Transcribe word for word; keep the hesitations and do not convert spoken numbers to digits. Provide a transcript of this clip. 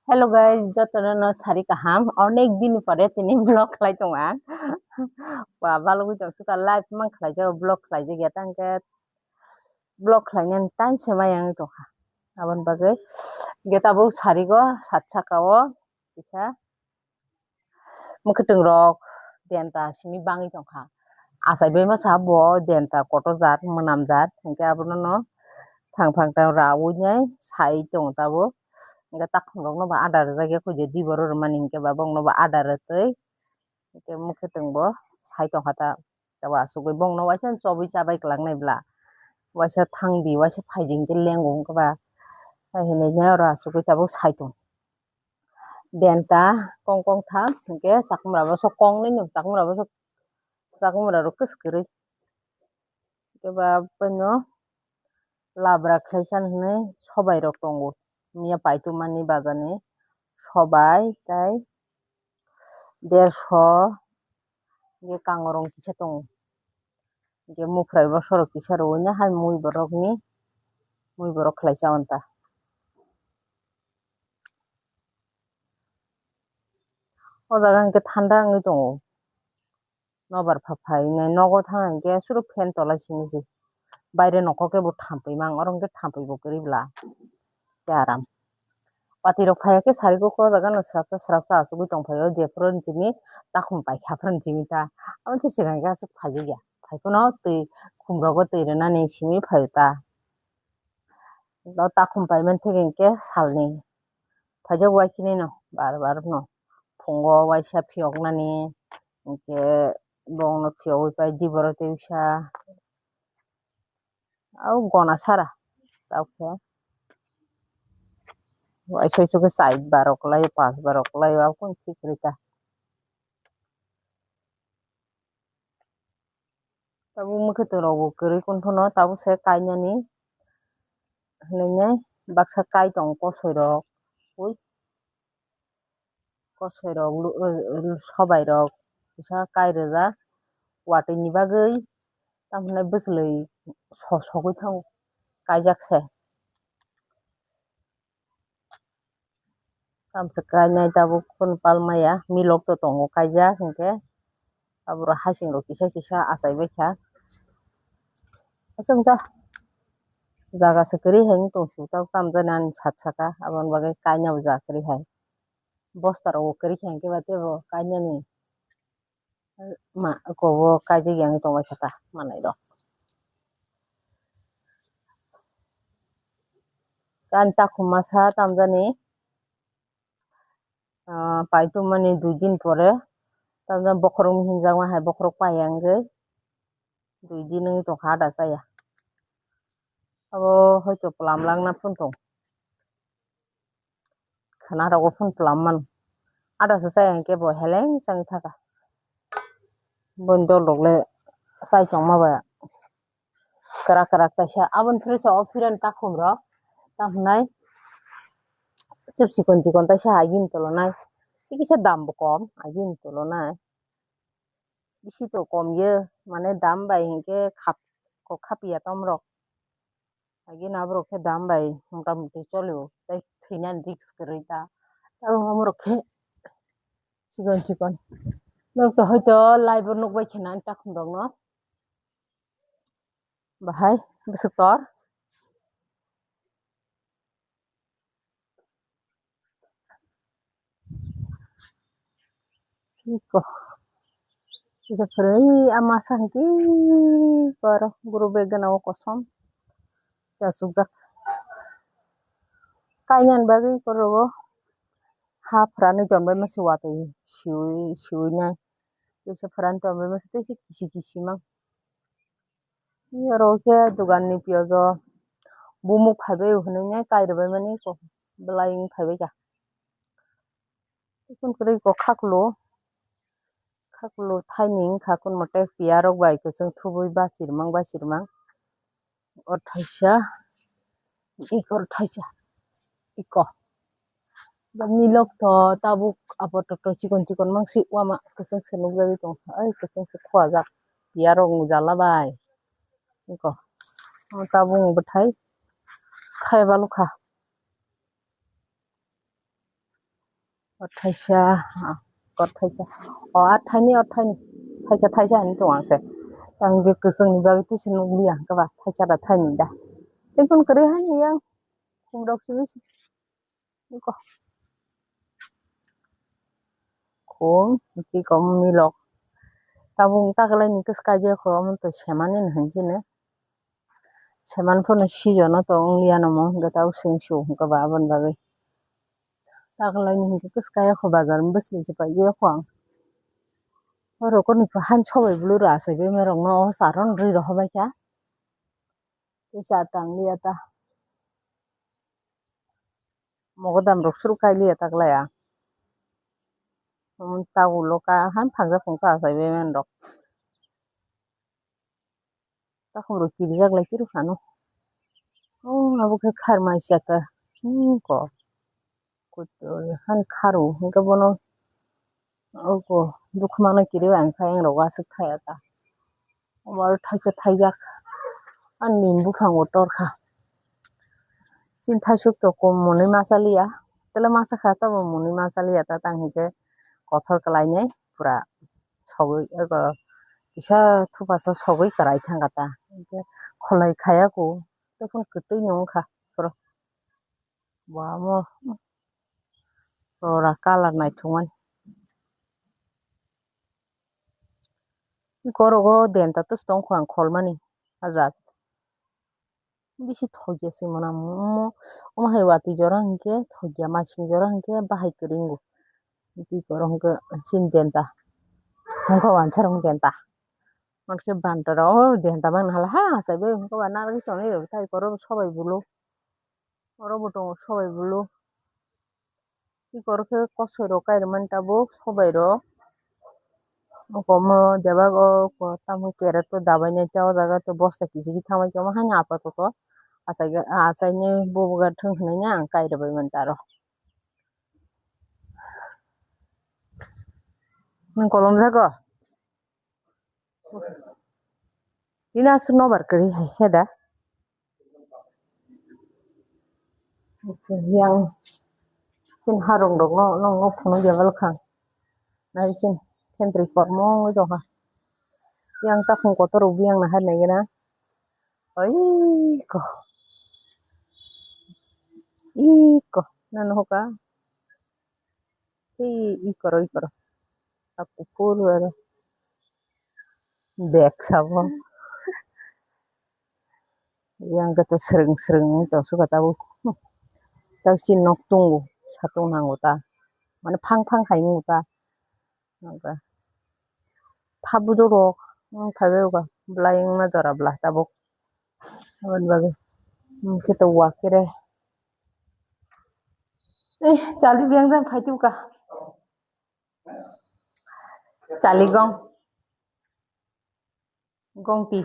Hello guys, jotono no sari kaham. Onek din pore tini vlog khlai tongo ang. Ba balugwi tong suka live mang khlai jago, vlog khlai jagya tang khe vlog khlai nani time se mai ang tongkha. Aboni bagwi ge tabuk sari go sat saka o kisa mwkhwtwng rok denta simi bangwi tongkha. Achai bai masa bo denta kotor jat, mwnam jat, hinkhe abono no thang thang thang raui nai sai tongo tabuk. Hinkhe takhum rok no bo adar rijak ya, khujo di boro rwmani hinkhe ba bongno bo adar rwtwi hinkhe mwkhwtwng bo sai tongkha ta. Tabuk asugwi bongno waisa chobwi chabai kwlak nai bla. Waisa thang di, waisa phai di hinkhe lengo wngkha ba. Hai hinwi nai oro asugwi tabuk sai tong. Denta kong kong tham hinkhe chakmura bo sok kong nini chakmura bo sok chakmura rok kwswk kwrwi. Hinkhe ba boino labra khlaisa hinwi sobai rok tongo. Miya paitumani bazar ni sobai tei derso hinkhe kango rong kisa tongo. Hinkhe muphrai bosorok kisa rwui nai hai mui borokni mui borok khlaisa onta. O jaga hinkhe thanda wngwi tongo. Nobar pha phai nai nogo thang hinkhe suru fan tola simi se. Baire nokho khe bo thampui mang, oro hinkhe thampui bo kwrwi bla. Khe aram. Pati rok phai khe sari kok o jaga no srapsa srapsa asugwi tong phai o, jephuru jini takhum paikha phuru jini ta. Abo se swkang khe aswk phai ya. Phai phano twi khum rogo twi rwnani simi phai ta. O takhum paimani thik hinkhe salni. Phaijak wai khini no bar bar no phungo waisa phiyok nani hinkhe bongno phiyogwi pai di borok tei wngsa. Au gona sara. Tei khe waisa uaisa khe chai barok lai o, pas barok lai o, au kung thik rita. Tabuk mwkhwtwng rok bo kwrwi kung phano tabuk se kainani hinwi baksa kai tongo kosoi rok. Ui. Kosoi rok lu-, lu-, sobai rok kisa kai rijak watwi ni bagwi, tamo hinai bwchwlwi so-, sogwi thango, kaijak se. Tamo se kainai tabuk phano pal maya, milok to tongo kaijak hinkhe. Aborok hasing rok kisa kisa achai bai kha. Aswk wngkha jaga se kwrwi hai wng tong suk, tabuk tamo jani ani sat saka, aboni bagwi kaina bo jaga kwrwi hai. Bosta rok bo kwrwi kha hinkhe ba teibo kainani ma eko bo kaijak ya wng tong bai kha ta manai rok. Ani takhum masa tamo jani. Ah, paitumani dui din pore, tamjani bokhorok hinjakma hai bokhorok paiya wngwi dui din wngwi tongkha ada chaya. Abo hoito pwlam langna phano tong, khwnarogo phano pwlam mano. Ada se chaya hinkhe bo heleng changwi thaka. Boni dol rok le chai tongma ba. Kwrak kwrak kaisa. Aboni phuru sa o phiran takhum rok. Tamo hinai chip chikon chikon taisa agini tolonai. Kisa dam bo kom agini tolonai. Bisi to kom ye, mane dam bai hinkhe khap, kok khap ya tom rok. Agini aborok khe dam bai mota moti cholio. Tai thwinani risk kwrwi ta. Abo amorok khe chikon chikon. Norok to hoito live o nukbai khe nani takhum rok no. Bahai bwswk tor. Iko. Iko phwrwi ama sa hwnkhe iko aro guru bag gana o kosom. Chasukjak. Kainani bagwi iko rogo ha phwrani tonbaima se watwi siwi, siwi nai. Kisa phwrani tonbaima se tei se kisi kisi mang. Oro khe dogan ni piyajo bumuk phaibai hwnwi nai kai rwbaimani belai wng phaibai kha. Tei kwrwi kok khaklo, khaklo thaini wngkha, kun mote piya rok bai kwchwng thubui bachirwmang bachirwmang. O thaisa, iko thaisa, iko. Milok to tabuk apotok to chikon chikon mangsi wama kwchwng se nukjagwi tongkha. Ai kwchwng se khuajak, piya rok nujala bai. Iko. O tabuk bwthai thai balukha. Thaisa, ah, kor thaisa. O, ah, thaini, o, thaini. Thaisa, thaisa hinwi tongo ang se. Ang je kwchwngni bagwi tisa nukliya, hwnkhe ba thaisa da thaini da. Tei phone kwrwi haino yang khumrok simi se. Nukho. Khum, chikon milok. Tabuk taklaini kwswk kaijak kho, omo to semani hinwi sini. Seman phano season o to wngliya no mo, hwnkhe tabuk chwng su hwnkhe ba aboni bagwi. Taklaini hwnkhe kwswk kaya kho bazar bwswk se paikhe kho ang. Oro koni kha han sobai bwlwrok achai bai rokno o charo rwi rw hobaikha. Tei cha tang liya ta. Mogodam rok suru kai liya ta klai a. Omo tabuk lo ka han phangsa phungsa achai bai rok. Takhum rok kirijak lai chiri phano. O abo khe kharmai siyata. Hmm, ko. Kutu han kharu hwnkhe bono. Oko dukhu mano kiri ang kha, ang rok aswk thaya ta. Omo aro thaisa thaijak. Ani buphang bo torkha. Chini thaisuk to kom mwnwi masa liya. Tele masa kha tabo mwnwi masa liya ta tang hwnkhe kothor kwlainai pura sogwi ego kisa thupasa sogwi kwrai thangkha ta. Hwnkhe kholai khaya ku tei phano kwtwi no wngkha pura. Bo amo pura colour naithokmani. Iko oro o denta twswk tong kho ang kholmani hajat. Bisi thokya se mwnam omo, omo hai watwi jora hinkhe thokya, masing jora hinkhe bahai kwrwi wngo. Tei oro hinkhe chini denta, hinkhe wansa rokni denta. Mankhe bandra o denta mangna hala ha, achai bai hinkhe ba narwgwi tonwi rw tai oro sobai bwlw. Oro bo tongo sobai bwlw. Tei oro khe kosoi rok kai rwmani tabuk sobai rok. Omo debago tamo carrot o dabai nai ta o jaga tei bosta kichigwi tangbai tongma haino apatoto achaini bubuga thwng hwnwi ang kai rwbaimani ta aro. Nwng kolom jago? Nini aswk nobar kwrwi hai he da? Yang chini harung rok no, no, no phunuk ya bwlwkha. Nai chini sentry kormo wngwi tongkha. Yang takhum kotor rok biyang nahar nai gana. Oi ko. Iko. Nano hoka. Hi, ikoro, ikoro. Aku puru aro. Bag sabo. Yang kata sereng-sereng to suka tahu. Tahu si nok tunggu, satu nanggu ta. Mana phang-phang hai ngu ta. Nangka. Thabu dorok, phaibai uka. Belai wngma jora bla tabuk. Aboni bagwi. Khe to wa kere. Eh, chali biyang jang phai tuka. Chali gong. Gong ti.